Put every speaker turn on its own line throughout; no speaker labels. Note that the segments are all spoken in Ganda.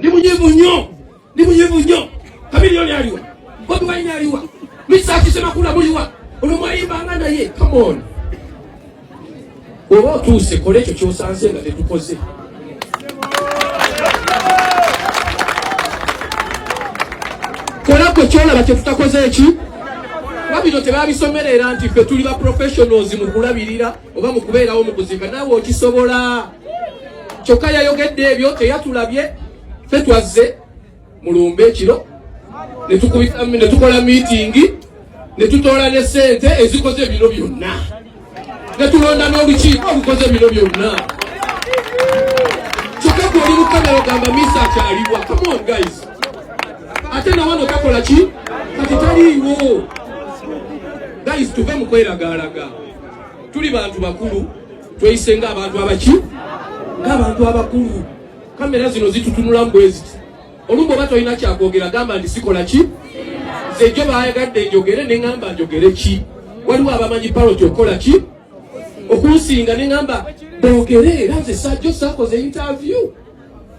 Ndi munyiivu nnyo, ndi munyiivu nnyo. Chameleone aliwa, Bobi Wine aliwa, Mesach Semakula muliwa, ono mwayimbanga naye. Come on, oba otuuse kola ekyo kyosanze nga tetukoze. Kola gwe kyolaba kyetutakoze eki, kuba bino tebabisomerera nti ffe tuli ba professionals mu kulabirira oba mu kubeerawo mu kuziika. Naawe okisobola. Kyokka yayogedde ebyo teyatulabye ffe, twazze mulumbe ekiro ne tukola miitingi ne tutoola ne ssente ezikoze bino byonna ne tulonda n'olukiiko olukoze bino byonna. Kyokka gwe oli mu kamera ogamba misa akyaliwa. Come on guys, ate nawano takola ki kati taliiwo. Guys, tuve mu kweragaalaga, tuli bantu bakulu, tweyise ng'abantu abaki, ng'abantu abakulu. Kamera zino zitutunulamu bwe ziti. Olumba oba tolina kyakwogera, gamba nti sikola ki. Nze jjo bayagadde njogere ne ŋŋamba njogere ki? Waliwo abamanyi Parrot okukola ki okunsinga, ne ŋŋamba boogere. Era nze sajjo saakoze interview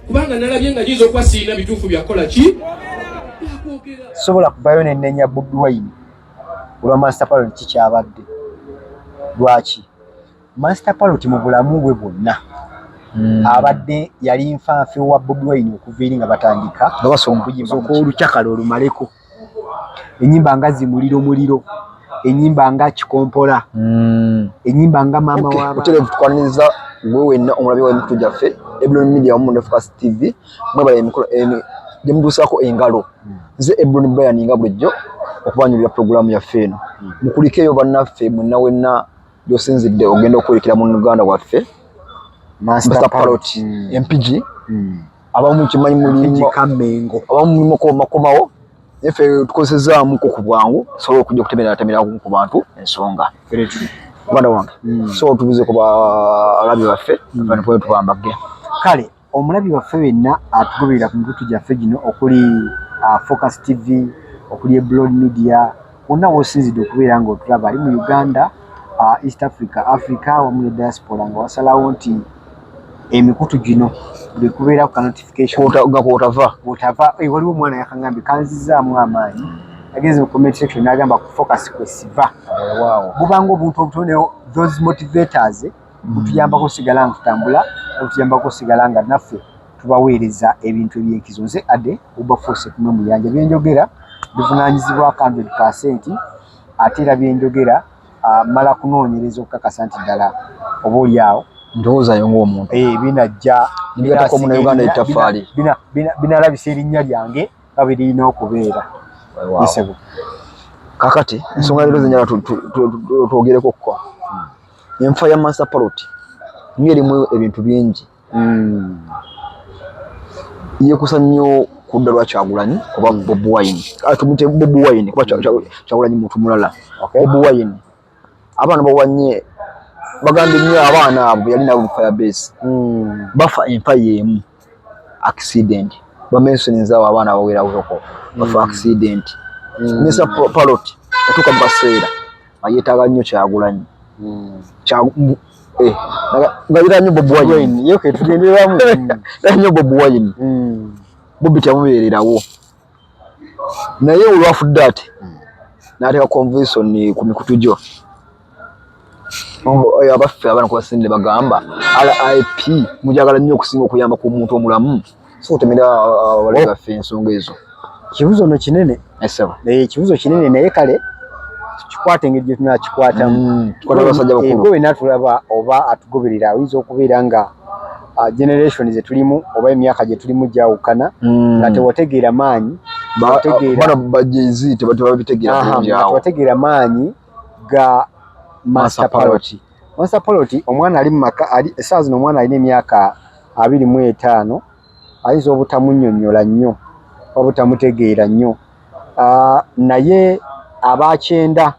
kubanga nalabye nga nyinza okuba sirina bituufu byakukola ki, byakwogera.
Sobola kuvayo nenenya Bobi Wine olwa Master Parrot kikyabadde. Lwaki Master Parrot mu bulamu bwe bwonna abadde yali nfanfe wa Bobi Wine okuva eri nga batandika
nga basoma
okuyimba olucakala olumaleko enyimba nga zimuliro muliro, enyimba nga kikompola, enyimba nga maama w'abaana.
Butereevu tukwaniriza gwe wenna omulabi w'emikutu gyaffe Eblon Media wamu ne Focus TV. Mwebale emikolo gye mutuusaako engalo. Nze Eblon Brian nga bulijjo okubanyulira pulogulaamu yaffe eno. Mukulikeeyo bannaffe mwenna wenna gy'osinzidde ogenda okwolekera mu Uganda waffe Master Parrot Empigi. Abamu kimanyi mulimu
Kamengo,
abamu mulimu komakomawo, naye ffe tukozesezaamuko ku bwangu tusobole okujja okutemeratemera ku bantu ensonga. Muganda wange, so tubuze ku balabi baffe mm. tubambage.
Kale omulabi waffe wenna atugoberera ku mikutu gyaffe gino okuli Focus TV, okuli Eblon Media, wonna w'osinzidde okubeera ng'otulaba ali mu Uganda, East Africa, Africa wamu ne diaspora, nga wasalawo nti emikutu gino buli kubeera ku notification
nga kwotava
bw'otava. Waliwo omwana yakangambye kanzizaamu amaanyi, agenze mu comment section n'agamba ku Focus kwesiva bubanga obuntu obutono, those motivators butuyambako osigala nga tutambula, obutuyambako osigala nga naffe tubaweereza ebintu ebyenkizo. Nze Ade Ubaforce kumwe muyanja, byenjogera bivunaanyizibwako 100%, ate era byenjogera mala kunoonyereza okukakasa nti ddala oba oli awo
ndowoozayo ng'omuntu
binajja
Nibigatako Munnayuganda ettaffaali.
Binalabisa erinnya lyange nga bwe lirina okubeera. Isebo.
Kakati ensonga leero zenyala twogereko kko enfa ya Master Parrot ng'erimu ebintu bingi. Yekusa nnyo ku ludda lwa Kyagulanyi oba Bobi Wine. Ah, tumute Bobi Wine kuba Kyagulanyi muntu mulala. Bobi Wine abaana bawanye bagambye nnyo abaana abo yali nabo mu Fire Base bafa enfa y'emu, accident. Bamentioninza abo abaana abaweraweko bafa accident. Mr Parrot yatuuka mu kaseera nga yeetaaga nnyo Kyagulanyi. Nga yeetaaga nnyo Bobi Wine.
Yoke tugenderamu.
Yeetaaga nnyo Bobi Wine. Bobi teyamubeererawo, naye olwafudde ate n'ateeka convention ku mikutu gyo. Abaffe abaana kubasinde bagamba RIP mujagala nnyo okusinga okuyamba ku muntu omulamu. So otemera abalabi baffe ensonga ezo.
Kibuzo no kinene.
Esebo.
Ekibuzo kinene, naye kale tukikwate engeri gye tunakikwatamu.
Tukwata abasajja bakulu.
Gwe wenna tulaba oba atugoberera oyinza okubeera nga generation ze tulimu oba emyaka gye tulimu gyawukana, nga tewategeera maanyi
bano ba Jay-Z tebabitegeera bulungi
nga
awo.
Tewategeera maanyi ga Master
Master Parrot.
Parrot. Master Parrot omwana ali mu maka ali essaawa zino, omwana alina emyaka 25 ayinza obutamunnyonnyola nnyo oba butamutegeera nnyo. Naye abakyenda,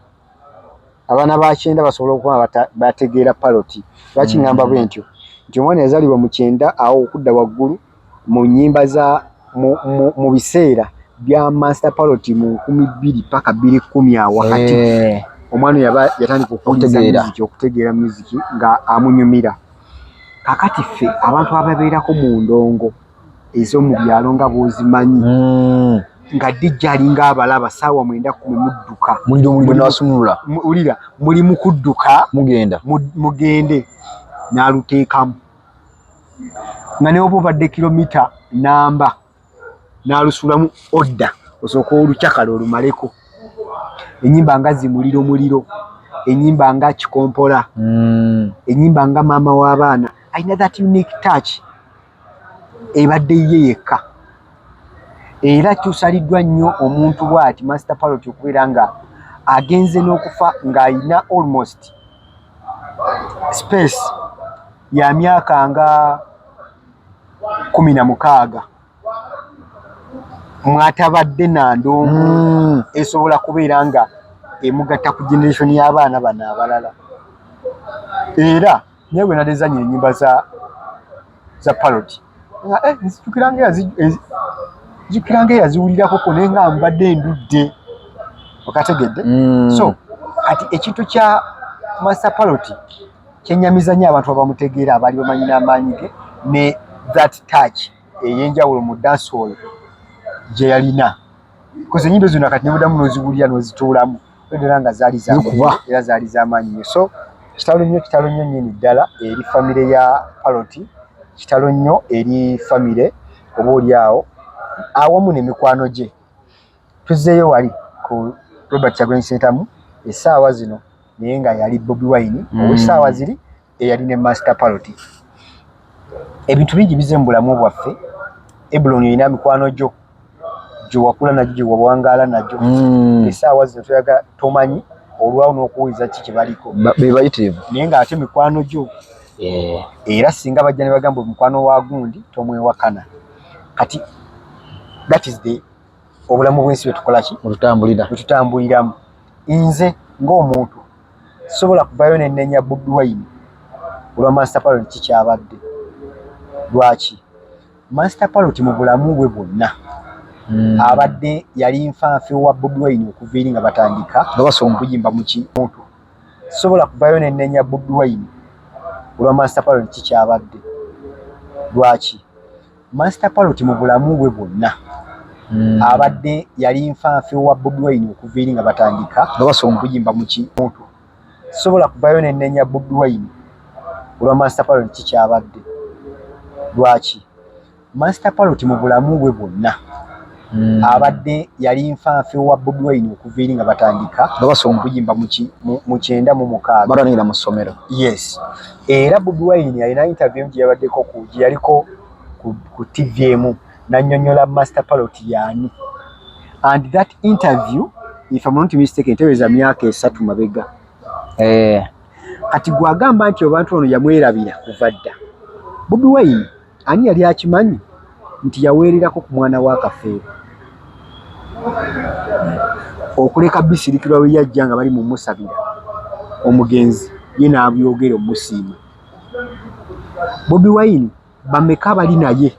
abaana ba 90 basobola okuba nga bategeera Parrot. Lwaki ŋŋamba bwe ntyo? Nti omwana yazaalibwa mu 90 awo okudda waggulu mu nnyimba za mu biseera bya Master Parrot mu 2000 paka 2010 awo wakati, omwana oyo yaba yatandika okuwuliriza
Okutegeera.
music, okutegeera music nga amunyumira. Kakati ffe abantu ababeerako mu ndongo Ez'omu byalo nga bw'ozimanyi, nga DJ alinga abalaba saawa 9 10 mudduka.
Muliro muliro nasumulula.
Wulira, muli mu kudduka.
Mugenda.
Mugende n'aluteekamu nga ne oba obadde kilomita namba n'alusulamu odda osooka olucakala olumaleko. Enyimba nga zimuliro muliro, enyimba nga kikompola, enyimba nga maama w'abaana, alina that unique touch ebadde ye yekka. Era tusaliddwa nnyo omuntu bw'ati, Master Parrot, okubeera nga agenze n'okufa ng'alina almost space ya myaka nga 16 mwatabadde na ndongo esobola kubeera nga emugatta ku generation y'abaana bano abalala. Era naye bwe nadezanya ennyimba za Parrot nga nzijukira nga eyaziwulirako naye nga mbadde ndudde, okategedde? So kati ekintu kya Master Parrot kyenyamiza nnyo abantu abamutegeera, abaali bamanyi n'amaanyi ge ne that touch ey'enjawulo mu dancehall gye yalina, because ennyimba zonna kati nebuddamu n'oziwulira n'ozituulamu era nga zaali za
Zikuba.
Era zaali z'amaanyi nnyo. So kitalo nnyo, kitalo nnyo nnyini ddala eri famire ya Parrot, kitalo nnyo eri famire oba oli awo awamu n'emikwano gye. Tuzzeeyo wali ku Robert Kyagulanyi Ssentamu essaawa zino, naye nga yali Bobi Wine ow'essaawa ziri eyali ne Master Parrot. Ebintu bingi bize mu bulamu bwaffe. Ebulon, olina mikwano gyo gye wakula nagyo, gye wawangaala nagyo. Essaawa zino toyaga tomanyi olwawo n'okuwuliza ki kye baliko.
Be bayitirivu.
Naye ng'ate mikwano gyo, era singa bajja ne bagamba omukwano wa gundi, tomwewakana. Kati that is the obulamu bw'ensi bwe tukola ki?
Mututambulira.
Bwe tutambuliramu. Nze ng'omuntu sobola kuvayo nennenya Bobi Wine olwa Master Parrot kikyabadde. Lwaki Master Parrot mu bulamu bwe bwonna abadde yali nfanfe wa Bobi Wine okuva eri nga batandika
Nga basoma.
okuyimba mu muntu? Sobola kuvayo nennenya Bobi Wine olwa Master Parrot kikyabadde. Lwaki Master Parrot mu bulamu bwe bwonna abadde yali nfanfe wa Bobi Wine okuva eri nga batandika
Nga basoma.
okuyimba mu muntu? Sobola kuvayo nennenya Bobi Wine olwa Master Parrot kikyabadde. Lwaki Master Parrot mu bulamu bwe bwonna abadde yali nfanfe wa Bobi Wine okuva eri nga batandika
Nga basoma.
okuyimba mu 96?
Batandikira mu ssomero.
Yes, era Bobi Wine alina interview gye yabaddeko ku gye yaliko ku TV emu n'annyonnyola Master Parrot yaani, and that interview, if I'm not mistaken, teweza myaka 3 mabega. Kati gwagamba nti abantu ono yamwerabira kuva dda. Bobi Wine ani yali akimanyi nti yaweererako ku mwana wa Kafeero okuleka bisirikirwa we yajja nga bali mu musabira omugenzi, ye n'abyogera omusiima? Bobi Wine bameka bali naye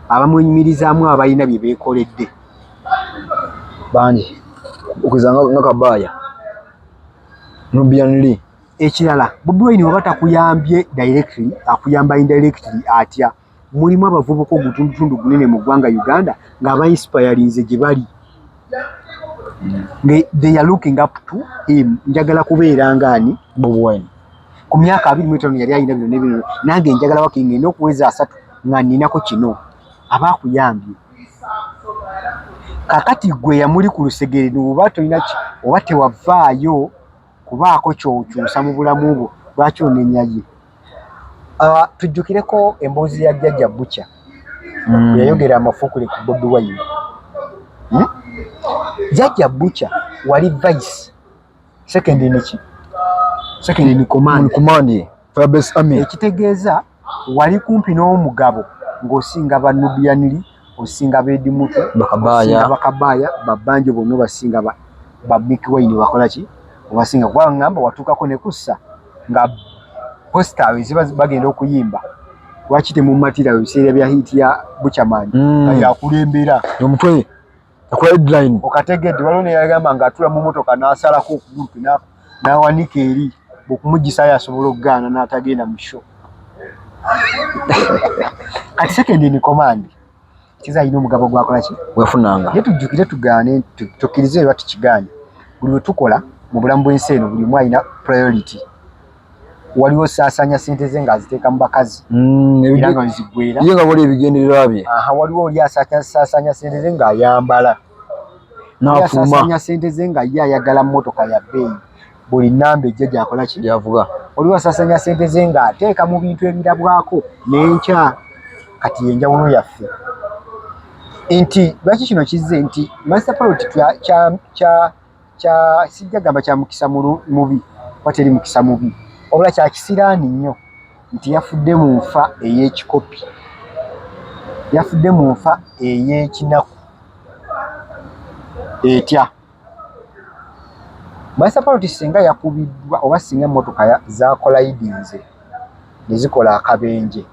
abamwenyumirizaamu abalina bye beekoledde?
Bangi, okugeza nga Kabaaya, Nubian Lee.
Ekirala, Bobi Wine waba takuyambye directly, akuyamba indirectly atya? Mulimu abavubuka ogutundutundu gunene mu ggwanga Uganda ng'aba inspirinze gye bali, they are looking up to him. Njagala kubeera ngaani?
Bobi Wine.
Ku myaka 25 yali alina bino ne bino, nange njagala wakiri ngenda okuweza 30 nga nninako kino. Aba akuyambye. Kakati gwe yamuli ku lusegere, oba tolina oba tewavaayo kubaako ky'okyusa mu bulamu bwo, lwaki onenya ye? Tujjukireko emboozi ya Jjajja Butcher yayogera amafuukule ku Bobi Wine. Jjajja Butcher wali vice second in ki, second in command.
Command, Firebase Army.
Ekitegeeza wali kumpi n'omugabo ng'osinga ba Nubian Lee, osinga b'Eddie Mutwe,
Bakabaaya.
osinga Bakabaaya, Babanjo bonna, obasinga ba Mikie Wine, bakola ki, obasinga kuba ngamba watuukako ne kussa nga poster eziba bagenda okuyimba, lwaki temumatira ebiseera bya hit ya Buchaman, nga yakulembera.
Omutwe akola headline.
Okategedde? Waliwo neyagamba ng'atula mu motoka n'asalako okugulu kwe n'awanika eri, bw'okumugisayo asobola okugaana n'atagenda mu show. Kati second in command kiza alina omugabo gwakola ki
wefunanga.
Naye tujjukire, tugaane, tukkirize oba tukigaane, buli lwe tukola mu bulamu bw'ensi eno, buli omu alina priority. Waliwo saasaanya sente ze ng'aziteeka mu bakazi era nga wezigwera
ye nga wali ebigendererwa bye.
Aha, waliwo oli asaasaanya sente ze ng'ayambala,
n'afuuma,
asaasaanya sente ze nga ye ayagala mmotoka ya bbeeyi, buli namba ejja gyakola ki,
yavuga.
Waliwo asaasaanya sente ze ng'ateeka mu bintu ebirabwako n'enkya. Kati yenjawulo yaffe nti lwaki kino kizze nti Master Parrot kya sijja gamba kya mukisa mubi, kuba teri mukisa mubi, wabula kya kisiraani nnyo nti yafudde mu nfa ey'ekikopi, yafudde mu nfa ey'ekinaku. Etya? Master Parrot singa yakubiddwa oba singa emmotoka zakolayidinze ne zikola akabenje,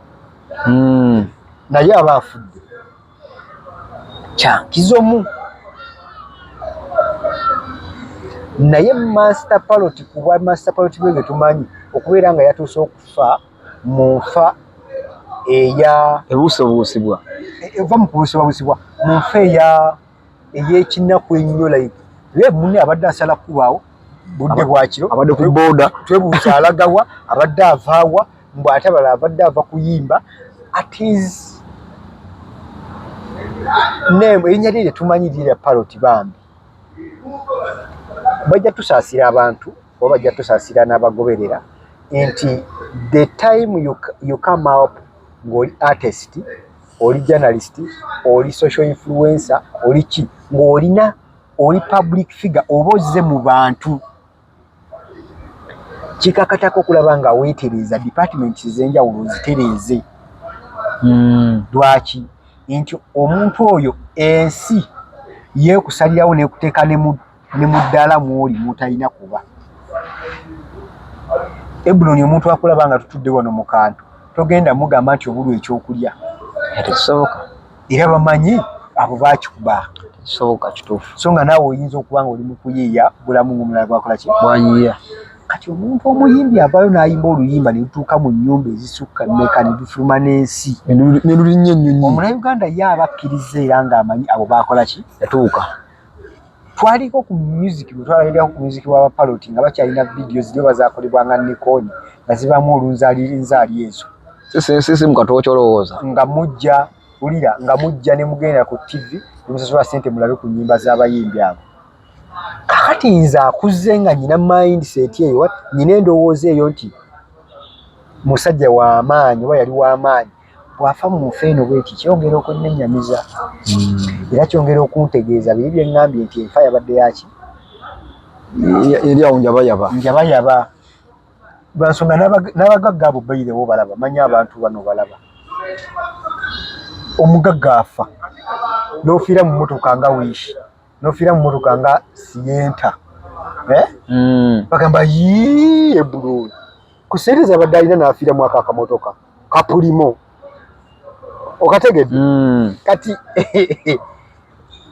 naye aba afudde kyankizomu. Naye Master Parrot, kuba Master Parrot bwe tumanyi okubeera nga yatuuse okufa mu nfa eya
ebuusebuusibwa,
eva mu kubuusibwabuusibwa, mu nfa eya ey'ekinaku ennyo, like ye munne abadde asala kubaawo budde bwakiro,
abadde ku booda,
twebuuza alagawa, abadde avaawa, mbw ate abalala abadde ava kuyimba. At his name, erinnya lye lyetumanyi lirya Parrot. Bambi bajja tusaasira abantu oba bajja tusaasira n'abagoberera nti the time you come up ng'oli artist, oli journalist, oli social influencer, oli ki, ng'olina oli public figure oba ozze mu bantu, kikakatako okulaba nga weetereeza departments ez'enjawulo, ozitereeze. Lwaki? Nti omuntu oyo ensi yeekusalirawo nekuteeka ne mu ddaala mwoli mwotalina kuba. Ebuloni, omuntu akulaba nga tutudde wano mu kantu, togenda mugamba nti obulwa ekyokulya.
Tekisoboka.
Era bamanyi abo bakikuba.
Tekisoboka, kituufu.
So nga naawe oyinza okuba nga oli mu kuyiiya bulamu ng'omulala bwakola ki?
Bwayiiya.
Kati omuntu omuyimbi avaayo n'ayimba oluyimba ne lutuuka mu nnyumba ezisukka mmeka ne lufuluma n'ensi,
ne lulinnya ennyonyi,
Omunauganda ye aba akkiriza era ng'amanyi abo bakola ki?
Yatuuka.
Twaliko ku music, bwe twalabirako ku music w'Abapaloti nga bakyalina vidiyo ziri oba zakolebwanga Nikon nga zibaamu olunzaali nzaali ezo.
Sisi mu katooki olowooza.
Nga mujja wulira, nga mujja ne mugenda ku TV ne musasula ssente mulabe ku nnyimba z'abayimbi abo. Kakati nze akuze nga nyina mindset eyo, nyina endowooza eyo nti musajja w'amaanyi oba yali w'amaanyi, bw'afa mu nfa eno bweti kyongera okunnenyamiza era kyongera okuntegeeza biri bye ŋŋambye nti enfa yabadde yaki.
Eri awo njabayaba.
Njabayaba lwansonga n'abagagga abo bayirewo balaba manyi abantu bano balaba omugagga afa n'ofiira mu mmotoka nga Wish, n'ofiira mu mmotoka nga Sienta, eh? Bagamba yii, ebululu ku sente zabadde alina n'afiiramu ako akamotoka kapulimo, okategedde? Kati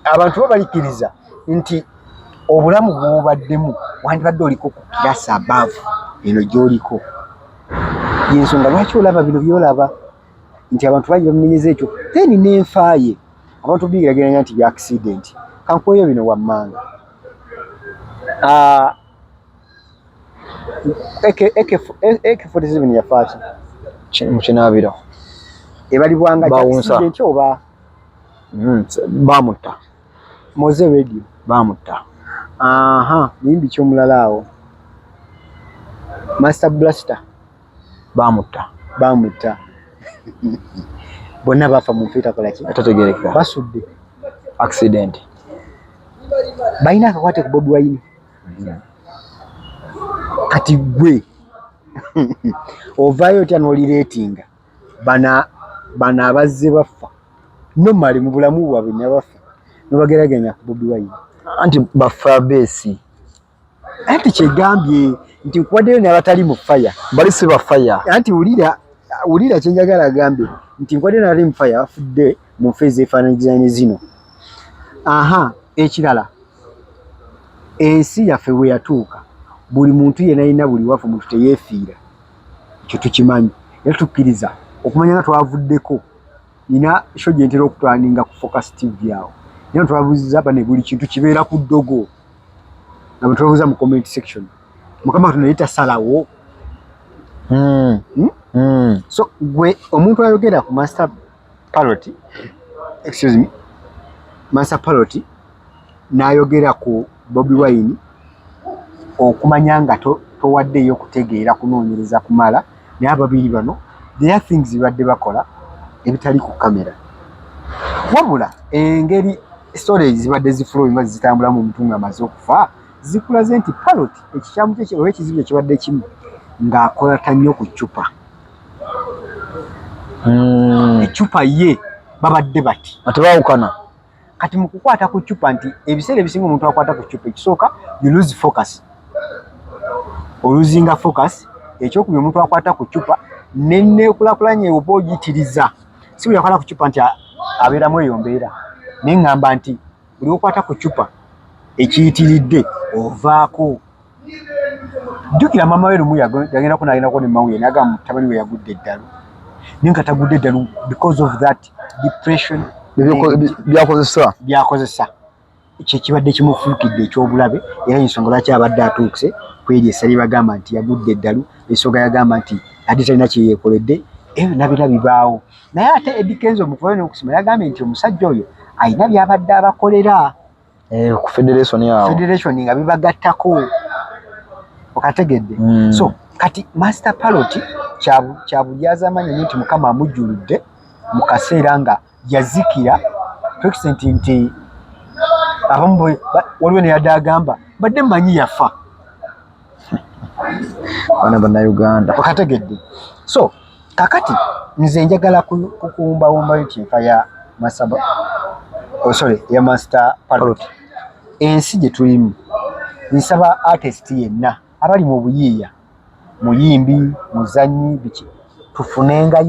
abantu bo balikiriza nti obulamu bw'obaddemu wandibadde oliko ku class above eno gy'oliko. Yensonga lwaki olaba bino byolaba nti abantu bangi bamunenyeza ekyo. Then n'enfa ye abantu bigerageranya nti bya accident. Kankuweyo bino wammanga. Ah, AK47 yafa ki?
Mu kinaabiro.
Ebalibwanga
Bawunsa.
accident oba?
Bamutta.
Moze Radio.
Bamutta.
Aha, muyimbi ki omulala awo? Master Blaster.
Bamutta.
Bamutta. Bonna bafa mu nfa etakola ki?
Etategerekeka.
Basudde.
Accident.
Balina akakwate ku Bobi Wine. Kati gwe ovaayo otya n'olireetinga bana bano abazze bafa normally mu bulamu bwabwe ne bafa nobageraganya ku Bobi Wine?
Anti bafa beesi.
Anti kyegambye nti nkuwaddeyo n'abatali mu fire.
Bali si bafaya.
Anti wulira, wulira kyenjagala agambye nti nkuwaddeyo n'abatali mu fire bafudde mu nfa ezeefaananyiriza zino. Aha, ekirala, ensi yaffe bwe yatuuka, buli muntu yenna alina buli wafu, omuntu teyeefiira, ekyo tukimanyi era tukkiriza. Okumanya nga twavuddeko, nina show gye ntera okutwaninga ku Focus TV awo, naye twabuuziza bane buli kintu kibeera ku ddogo nga bwe twabuuza mu comment section, Mukama Katonda ye tasalawo. Hmm? So gwe omuntu ayogera ku Master Parrot, excuse me, Master Parrot n'ayogera ku Bobi Wine, okumanya nga towaddeeyo kutegeera kunoonyereza kumala. Naye ababiri bano, there are things bibadde bakola ebitali ku kamera, wabula engeri stories zibadde ziflowinga, zitambulamu omuntu ng'amaze okufa, zikulaze nti Parrot ekikyamu kye oba ekizibu kye kibadde kimu, ng'akolata nnyo ku ccupa. Eccupa ye babadde bati
Ate baawukana.
Kati mu kukwata ku ccupa, nti ebiseera ebisinga omuntu akwata ku ccupa, ekisooka you lose focus, oluzinga focus. Ekyokubiri, omuntu akwata ku ccupa neneekulakulanya oba ogiyitiriza. Si buli akwata ku ccupa nti abeeramu eyo mbeera, naye ŋŋamba nti buli okwata ku ccupa ekiyitiridde ovaako. Jjukira maama we lumu yagendako n'agendako ne mawulire n'agamba mutabani we yagudde eddalu, naye nga tagudde eddalu because of that depression.
Byakozesa.
Byakozesa kyekibadde kimufuukidde ekyobulabe, era ensonga lwaki abadde atuuse kweri essali bagamba nti yagudde eddalu. Ensonga yagamba nti ate talina kyeyeekoledde, ebyo nabira bibaawo. Naye ate Eddy Kenzo mukuvayo n'okusima yagambye nti omusajja oyo alina byabadde abakolera.
Eh, ku federation yawo.
Federation nga bibagattako, okategedde? So kati Master Parrot kyabulyazaamaanyi nnyo nti Mukama amujjuludde mu kaseera nga yazikira to extent nti abamu waliwo neyadde agamba badde mmanyi yafa.
Bana bannayuganda.
Okategedde? So kakati nze njagala kukumbawumbayo nti enfa ya masaba, oh, sorry, ya Master Parrot, ensi gye tulimu, nsaba artist yenna abali mu buyiiya, muyimbi, muzanyi, biki, tufunengayo